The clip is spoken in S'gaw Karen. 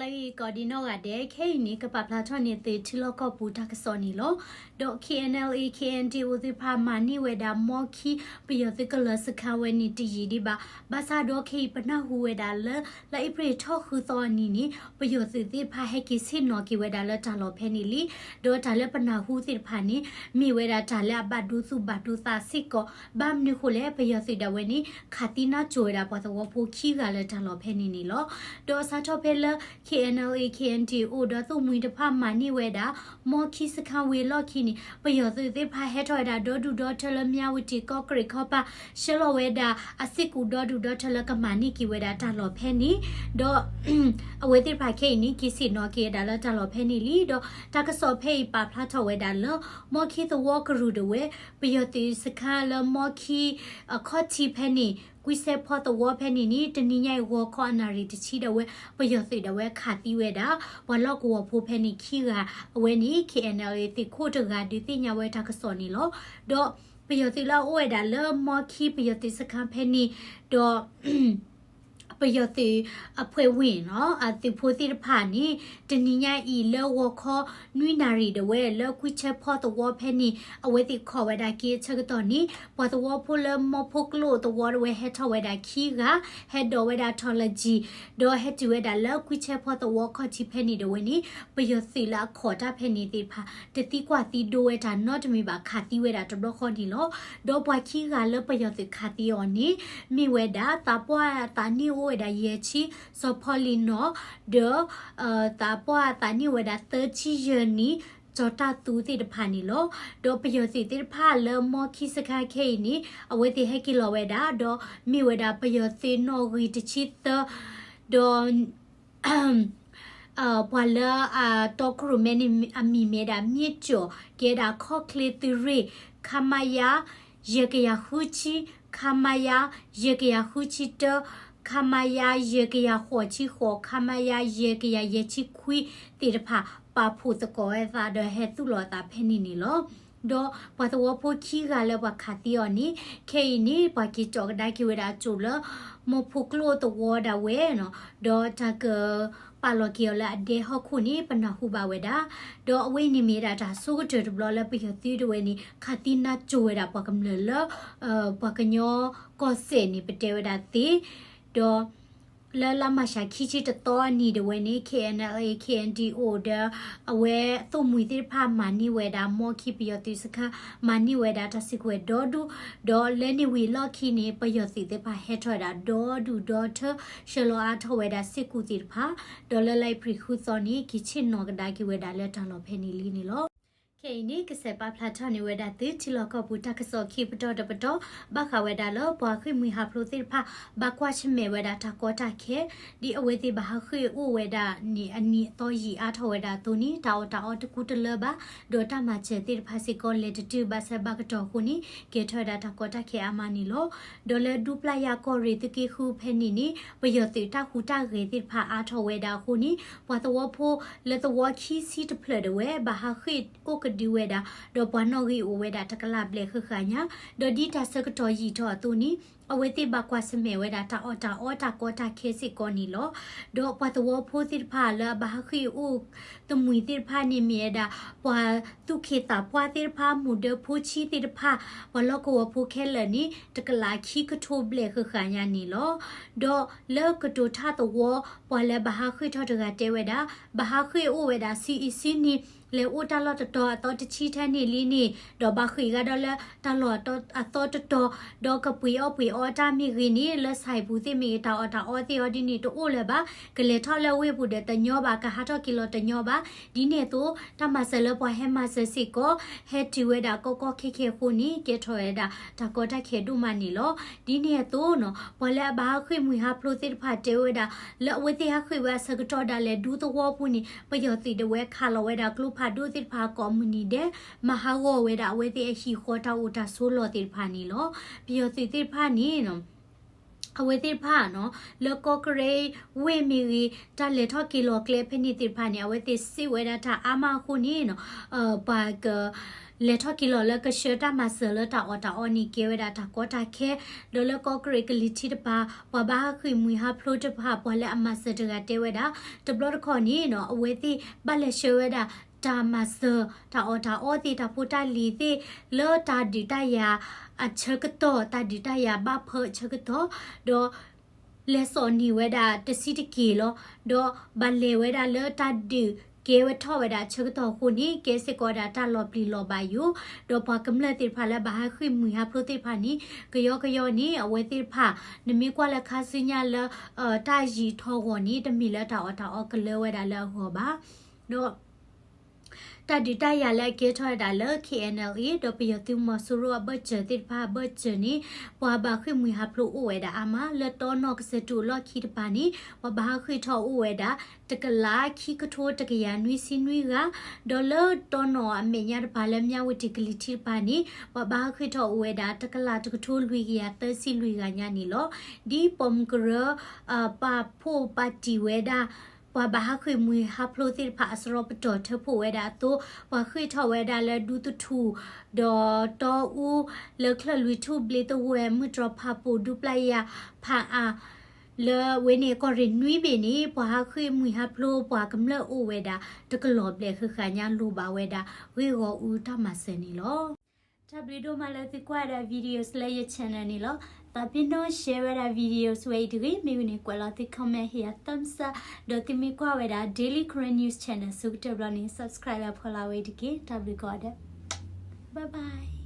လၢဂ့ၤကိးဒံနီၢ်ဂၤဒဲး, ခဲအံၤန့ၣ် ကပာ်ဖျါထီၣ်န့ၢ်သုထံလီၢ်ကီၢ်ပူၤတၢ်ကစီၣ်န့ၣ်လီၤ. ဒီး K N L A K N D O သ့ၣ်တဖၣ်မၤန့ၢ်ဝဲဒၣ် မီခံပယီၤသုးကလၢၤစခါဝဲန့ၣ်တယံာ်ဒံးဘၣ်. ဘၣ်ဆၣ်ဒီးခဲအံၤပနၢ်ဟူဝဲဒၣ်လၢ လါအ့ဖြ့ၣ်ထီၣ်ဃုသီအနံၤန့ၣ် ပယီၤသုးသ့ၣ်တဖၣ်ဟဲက့ၤဆ့ၣ်နီၤက့ၤဝဲဒၣ်လၢတၢ်လီၢ်ဖဲန့ၣ်လံ. ဒီးတၢ်လၢပနၢ်ဟူသ့ၣ်တဖၣ်န့ၣ် မ့ၢ်ဝဲဒၣ်တၢ်လၢအဘၣ်ဒိသူၣ်ဘၣ်ဒိသးစ့ၢ်ကီး, ဘၣ်မနုၤဃိလဲၣ် ပယီၤသုးဒၣ်ဝဲန့ၣ် ခးသံနါစိၤဝဲဒၣ်ပှၤသဝီဖိခံဂၤလၢတၢ်လီၢ်ဖဲန့ၣ်န့ၣ်လီၤ. ဒီးစးထီၣ်ဖဲလၢ K N L A K N D O ဒီးသိၣ်မှံၤတဖၣ်မၤန့ၢ်ဝဲဒၣ် မီခံစခါဝံၤအလီၢ်ခံန့ၣ် ပယီၤသုးသ့ၣ်တဖၣ်ဟဲထီၣ်ဝဲဒၣ်ဒီဒူၣ်ဒီထၢလၢမၠၣ်ဝတံၣ်ကီၢ်ကရ့းခီပၤ ဆှၢလီၤဝဲဒၣ်အစ့ၢ်ကီးဒီဒူၣ်ဒီထၢလၢကမၤန့ၢ်က့ၤဝဲဒၣ်တၢ်လီၢ်ဖဲန့ၣ်, ဒီး အဝဲသ့ၣ်တဖၣ်ခဲအံၤန့ၣ် က့ၤဆ့ၣ်နီၤက့ၤဝဲဒၣ်လၢတၢ်လီၢ်ဖဲန့ၣ်လံ. ဒီးတၢ်ကစီၣ်ဖဲအံၤပာ်ဖျါထီၣ်ဝဲဒၣ်လၢ မီခံသဝီကရူၢ်ဒၣ်ဝဲ ပယီၤသုးစခါလၢမီခံ အခီၣ်ထံးဖဲန့ၣ် ကွံဆဲဖီသဝီဖဲန့ၣ်န့ၣ် တနံၤညါအံၤ ဂီၤခီအနၣ်ရံၣ်တဆံဒၣ်ဝဲ ပယီၤသုးဒၣ်ဝဲခးသံဝဲဒၣ် ပှၤလီၢ်ကဝီၤဖိဖဲန့ၣ်ခံဂၤ, အဝဲန့ၣ် K N L A သုးခိၣ်တဂၤဒုးသ့ၣ်ညါဝဲတၢ်ကစီၣ်န့ၣ်လီၤ. ဒီးပယီၤသုးလၢအအိၣ်ဝဲဒၣ်လၢမီခံပယီၤသုးစခါဖဲန့ၣ်, ဒီး ပယီၤသုးအဖှဲးဝ့ၢ်န့ၣ် အသုးဖိသ့ၣ်တဖၣ်န့ၣ် တနံၤညါအံၤလၢဂီၤခီနွံနၣ်ရံၣ်ဒၣ်ဝဲ လၢကွံဆဲဖီသဝီဖဲန့ၣ် အဝဲသ့ၣ်ခီၣ်ဝဲဒၣ်က့ၤအဆၢကတီၢ်န့ၣ် ပှၤသဝီဖိလၢမီဖိကျိသဝီဒၣ်ဝဲဟဲထီၣ်ဝဲဒၣ်ခံဂၤ, ဟဲဒိးဝဲဒၣ်ထီၣ်လၢကၠံၣ်, ဒီးဟဲတုၤဝဲဒၣ်လၢကွံဆဲဖီသဝီခီၣ်ထံးဖဲန့ၣ်ဒၣ်ဝဲန့ၣ် ပယီၤသုးလၢအခီၣ်တၢ်ဖဲန့ၣ်သ့ၣ်တဖၣ် တသံကွၢ်သံဒိးဝဲတၢ်နီတမံၤဘၣ် ခးသံဝဲဒၣ်တဘျီဃီန့ၣ်လီၤ. ဒီးပှၤခံဂၤလၢပယီၤသုးခးသံအီၤန့ၣ် မ့ၢ်ဝဲဒၣ် သးပှၢ်သးနံၣ်အိၣ်ဝဲဒၣ်ယဲၢ်ဆံ စီၤဖီလံၤနီၣ်, ဒီး သးပှၢ်သးနံၣ်အိၣ်ဝဲဒၣ်သၢဆံယဲၢ်နံၣ် စီၤတၢ်သူသ့ၣ်တဖၣ်န့ၣ်လီၤ. ဒီးပယီၤသုးသ့ၣ်တဖၣ်လၢမီခံစခါခဲအံၤန့ၣ် အဝဲသ့ၣ်ဟဲက့ၤလီၤဝဲဒၣ် ဒီးမ့ၢ်ဝဲဒၣ်ပယီၤသုးနီၣ်ဂံၢ်တဆံသၢ, ဒီး ပှၤလၢအတီခိၣ်ရိၣ်မဲန့ၣ် အမံၤမ့ၢ်ဒၣ် မ့ၢ်ကၠီၣ် ကဲဒၣ်ခီၣ်ချ့သုးရ့ၣ် ခမရ ယဲၢ်ကယၤဃုဆံ, ခမရ ယဲၢ်ကယၤဃုဆံတၢ, ခမရ ယဲၢ်ကယၤဃိးဆံဃိး, ခမရ ယဲၢ်ကယၤယဲၢ်ဆံခွံသ့ၣ်တဖၣ် ပာ်ဖှိၣ်သကိးဝဲသးဒီးဟဲသူၣ်လီၤအသးဖဲန့ၣ်န့ၣ်လီၤ. ဒီးပှၤသဝီဖိခံဂၤလၢပှၤခးသံအီၤန့ၣ် ခဲအံၤန့ၣ် ပှၤက့ၤကၠီၣ်ကဒါက့ၤဝဲဒၣ်အစိၣ်လၢ မီဖိကျိသဝီဒၣ်ဝဲနီၣ်, ဒီးတၢ်ကပာ်လီၤက့ၤအီၤလၢအဒဲဟီၣ်ခိၣ်န့ၣ် ပနၢ်ဟူဘၣ်ဝဲဒၣ်. ဒီးအဝဲအံၤန့ၣ်မ့ၢ်ဒၣ်တၢ်ဆိကတၢၢ်တဘျီလၢပယီၤသုးဒၣ်ဝဲန့ၣ် ခးသံနါစိၤဝဲဒၣ်ပှၤကမျၢၢ်လၢ ပှၤကညီကီၢ်စဲၣ်န့ၣ် ပတဲဝဲဒၣ်သ့, ဒီး လၢလါမၢ်ၡးခံဆံတသီအနံၤဒၣ်ဝဲန့ၣ် K N L A K N D O ဒီး အဝဲသိၣ်မှံၤသ့ၣ်တဖၣ်မၤန့ၢ်ဝဲဒၣ် မီခံပယီၤသုးစခါ မၤန့ၢ်ဝဲဒၣ်တၢ်စုကဝဲၤဒီဒူၣ်, ဒီးလၢန့ၣ်ဝံၤအလီၢ်ခံန့ၣ် ပယီၤသုးသ့ၣ်တဖၣ်ဟဲထီၣ်ဝဲဒၣ်ဒီဒူၣ်ဒီထၢ ဆှၢလီၤအါထီၣ်ဝဲဒၣ်စ့ၢ်ကီးသ့ၣ်တဖၣ်, ဒီးလၢလါအ့ဖြ့ၣ်ဃုသီန့ၣ် က့ၤဆ့ၣ်နီၤကဒါက့ၤဝဲဒၣ်လၢတၢ်လီၢ်ဖဲန့ၣ်လံန့ၣ်လီၤ. ခဲအံၤန့ၣ် ကစဲးပာ်ဖျါထီၣ်န့ၢ်ဝဲဒၣ်သုထံလီၢ်ကီၢ်ပူၤတၢ်ကစီၣ်ခံပတီၢ်တပတီၢ် ဘၣ်ဃးဝဲဒၣ်လၢပှၤဃ့ၢ်မှံဟးဖျိးသ့ၣ်တဖၣ် ဘၣ်ကွၢ်ဆၢၣ်မဲာ်ဝဲဒၣ်တၢ်ကီတၢ်ခဲ ဒ်အဝဲသ့ၣ်ဘၣ်ဟးဃ့ၢ်အိၣ်ဝဲဒၣ်န့ၣ် အနံၤအသီယံာ်အါထီၣ်ဝဲဒၣ်အသိးန့ၣ် တၢ်အီၣ်တၢ်အီတကူတလၢဘၣ်, ဒီးတၢ်မၤစၢၤသ့ၣ်တဖၣ်စ့ၢ်ကီးလဲၤတတုၤဘၣ်ဆၢဘၣ်ကတီၢ်အဃိန့ၣ် ကဲထီၣ်ဝဲဒၣ်တၢ်ကီတၢ်ခဲအါမးန့ၣ်လီၤ. ဒီးလၢဒူပျၢ်ယၢ်ကီၢ်ရ့ၣ်သုးက့ဃုဖဲန့ၣ်န့ၣ် ပယီၤသုးတၢ်ဟူးတၢ်ဂဲၤသ့ၣ်တဖၣ်အါထီၣ်ဝဲဒၣ်အဃိန့ၣ် ပှၤသဝီဖိလၢသဝီခံဆံတဖျၢၣ်ဒၣ်ဝဲ ဘၣ်ဟးဃ့ၢ်အိၣ်ကဒုဝဲဒၣ်, ဒီးပှၤနီၣ်ဂံၢ်အိၣ်ဝဲဒၣ်တကလးဘျဲၣ်ဃၣ်ဃၣ်ညါ, ဒီးဒ်တၢ်ဆၢကတီၢ်ယံာ်ထီၣ်အသိးန့ၣ် အဝဲသ့ၣ်ဘၣ်ကွၢ်ဆၢၣ်မဲာ်ဝဲဒၣ်တၢ်အီၣ်တၢ်အီတၢ်ကီတၢ်ခဲစ့ၢ်ကီးန့ၣ်လီၤ. ဒီးပှၤသဝီဖိသ့ၣ်တဖၣ်လၢအဘၣ်ဟးဃ့ၢ်အိၣ်သမှံၤသ့ၣ်တဖၣ်န့ၣ်မ့ၢ်ဝဲဒၣ် ပှၤသူၣ်က့သးပှၢ်သ့ၣ်တဖၣ် မူဒါဖိဆံးသ့ၣ်တဖၣ် ပှၤလီၢ်ကဝီၤဖိခဲလၢာ်န့ၣ် တကလးခံကထိဘျဲၣ်ဃၣ်ဃၣ်ညါန့ၣ်လီၤ. ဒီးလၢကတိၤထၣ်သဝီ ပှၤလၢဘၣ်ဟးဃ့ၢ်ထီၣ်တဂၤတဲဝဲဒၣ် ဘၣ်ဟးဃ့ၢ်အိၣ်ဝဲဒၣ်ဆံအံၤဆံန့ၣ် လဲၤအိၣ်တၢ်လီၢ်တတီၤအသီတဆံထဲန့ၣ်လံန့ၣ် ဒီးဘၣ်ဃ့ၢ်ဂၤဒီးလၢတၢ်လီၢ်အသီတတီၤ ဒီးကပှ့ၤအီၣ်ပှ့ၤအီတၢ်မ့ၢ်ဂ့ၤန့ၣ် လၢစဲးပူၤသ့ၣ်မ့ၢ်ဂ့ၤ တၢ်အီၣ်တၢ်အီသ့ၣ်အီၤဒ်န့ၣ်တအိၣ်လၢၤဘၣ်, ကလဲၤထီၣ်လၢဝ့ၢ်ပူၤဒီးတညီဘၣ်, ကဟးထီၣ်က့ၤလီၤတညီဘၣ်, ဒ်န့ၣ်အသိး တၢ်မၤစၢၤလၢပှၤဟဲမၤစၢၤစ့ၢ်ကီး ဟဲတုၤဝဲဒၣ်ကီကီခဲခဲအဃိန့ၣ် ကဲထီၣ်ဝဲဒၣ်တၢ်ကီတၢ်ခဲဒိၣ်မးန့ၣ်လီၤ. ဒ်န့ၣ်အသိးနီၤ ပှၤလၢအဘၣ်ဟးဃ့ၢ်မှံဟးဖျိးသ့ၣ်တဖၣ်တဲဝဲဒၣ် လၢအဝဲသ့ၣ်ဟးဃ့ၢ်ဝဲအဆၢကတီၢ်ဒၣ်လဲာ်ဒူသဝီပူၤန့ၣ် ပယီၤသုးဒၣ်ဝဲခးလီၤဝဲဒၣ်ကျိဖးဒိၣ်သ့ၣ်တဖၣ်ကိးမုၢ်နံၤဒဲး မၤဟးဂီၤဝဲဒၣ်အဝဲသ့ၣ်အဟံၣ်ဃီတၢ်အိၣ်တၢ်ဆိးလီၢ်သ့ၣ်တဖၣ်န့ၣ်လီၤ. ပယီၤသုးသ့ၣ်တဖၣ်န့ၣ် အဝဲသ့ၣ်တဖၣ်နီၤ လၢကီၢ်ကရ့ၣ်ဝ့ၢ်မ့ၢ်ဂ့ၤ တၢ်လဲၤထီၣ်က့ၤလီၤကျဲဖဲန့ၣ်သ့ၣ်တဖၣ်န့ၣ် အဝဲသ့ၣ်စံးဝဲဒၣ်တၢ်အါမးအဃိန့ၣ်နီၤ ပှၤက လဲၤထီၣ်က့ၤလီၤလၢကဆှၢတၢ်မၤစၢၤလၢတၢ်အီၣ်တၢ်အီန့ၣ် ကဲဝဲဒၣ်တၢ်ကီတၢ်ခဲ, ဒီးလၢကီၢ်ကရ့ၣ်ကလံၤထံးတဖၣ် ပှၤဘၣ်ဟးဃ့ၢ်မှံဟးဖျိးတဖၣ် ပှၤလၢအမၤစၢၤတဂၤတဲဝဲဒၣ်, တဘျီတခီၣ်န့ၣ်နီၤ အဝဲသ့ၣ်ဘၣ်လဲၤဆှၢဝဲဒၣ် တၢ်မၤစၢၤ တၢ်အီၣ်တၢ်အီသ့ၣ် တၢ်ဖိတၢ်လံၤသ့ၣ် လၢတၢ်ဒုးတၢ်ယၤအဆၢကတီၢ် တၢ်ဒုးတၢ်ယၤဘၣ်ဖၢအဆၢကတီၢ်, ဒီး လဲၤစိာ်န့ၢ်ဝဲဒၣ်တဆံးတက့ၢ်လီၤ. ဒီးဘၣ်လဲၤဝဲဒၣ်လၢတၢ်ဒုးကဲဝဲထီၣ်ဝဲဒၣ်အဆၢကတီၢ်အဃိန့ၣ် ကဲစ့ၢ်ကီးဝဲဒၣ်တၢ်လီၤပျံၤလီၤဘၣ်ယိာ်, ဒီးပှၤကမျၢၢ်သ့ၣ်တဖၣ်လၢဘၣ်ဟးဃ့ၢ်မှံဟးဖျိးသ့ၣ်တဖၣ်န့ၣ် ကယီကယီန့ၣ် အဝဲသ့ၣ်တဖၣ် နမ့ၢ်ကွၢ်လၢခါဆူညါလၢ တၢ်ယံာ်ထီၣ်ဂီၤန့ၣ် တမ့ၢ်လၢတၢ်အီၣ်တၢ်အီကလၢဝဲဒၣ်လၢအဂီၢ်ဘၣ်. ဒီး တၢ်ဒုးတၢ်ယၤလၢအကဲထီၣ်ဝဲဒၣ်လၢ K N L A ဒီးပယီၤသုးမီၤစိရိၤအဘၢၣ်စၢၤသ့ၣ်တဖၣ်အဘၢၣ်စၢၤန့ၣ် ပှၤဘၣ်ဃ့ၢ်မှံဟးဖျိးအိၣ်ဝဲဒၣ်အါမး လၢတီနီၣ်ကစၢၢ်တူၣ်အလီၢ်ခံတပၤန့ၣ် ပှၤဘၣ်ဟးဃ့ၢ်ထီၣ်အိၣ်ဝဲဒၣ် တကလးခံကထိတကယၤနွံဆံနွံဂၤ, ဒီးလၢတီနီၣ်အမဲာ်ညါတပၤလၢမၠၣ်ဝတံၣ်ကလံၤထံးတပၤန့ၣ် ပှၤဘၣ်ဟးဃ့ၢ်ထီၣ်အိၣ်ဝဲဒၣ် တကလးတကထိလွံၢ်ကယၤသၢဆံလွံၢ်ဂၤညါန့ၣ်လီၤ. ဒ်ပိာ်မုၣ်ကရၢ ပာ်ဖှိၣ်ပာ်တံၢ်ဝဲဒၣ် ပှၤဘၣ်ဟးဃ့ၢ်မှံဟးဖျိးသ့ၣ်တဖၣ်အစရီပတီၢ်ထၢဖှိၣ်ဝဲဒၣ်အသိး ပှၤဃ့ၢ်ထီၣ်ဝဲဒၣ်လၢဒူသထူၣ် ဒီးတီအူ လၢချၢၣ်လွံၢ်ထူၣ် ဘျ့သဝဲ မုၢ်တြီၤဖၣ်ပူၤ ဒူပျၢ်ယၣ် ဖၣ်အၣ် လၢဝဲန့ၣ်ကီၢ်ရ့ၣ်နွံဘ့ၣ်န့ၣ် ပှၤဟးဃ့ၢ်မှံဟးဖျိးပှၤကမျၢၢ်အိၣ်ဝဲဒၣ် တကလီၤဘျဲၣ်ဃၣ်ဃၣ်ညါလိၣ်ဘၣ်ဝဲဒၣ် ဂ့ၢ်ဂီၢ်အူတၢ်မၤစၢၤန့ၣ်လီၤ. တၢ်ဘျုးဒိၣ်မးလၢသုကွၢ်ဝဲဒၣ် videos လၢယ channel န့ၣ်လီၤ. သးပ့ၤနီၣ် share ဝဲဒၣ် videos ဝဲအံၤတဂ့ၤ, မ့ၢ်ဝံၤန့ၣ် ကွဲးလီၤသု comment ဟ့ၣ်ယၤ thumbs up, ဒီးသုမ့ၢ်ကွၢ်ဝဲဒၣ် Daily Karen News Channel ဆိကတၢၢ်ဘျီန့ၣ် subscribe လၢဖီလာ်ဝဲအံၤတက့ၢ်. တၢ်ဘျုးကိးဂၤဒဲး, bye bye.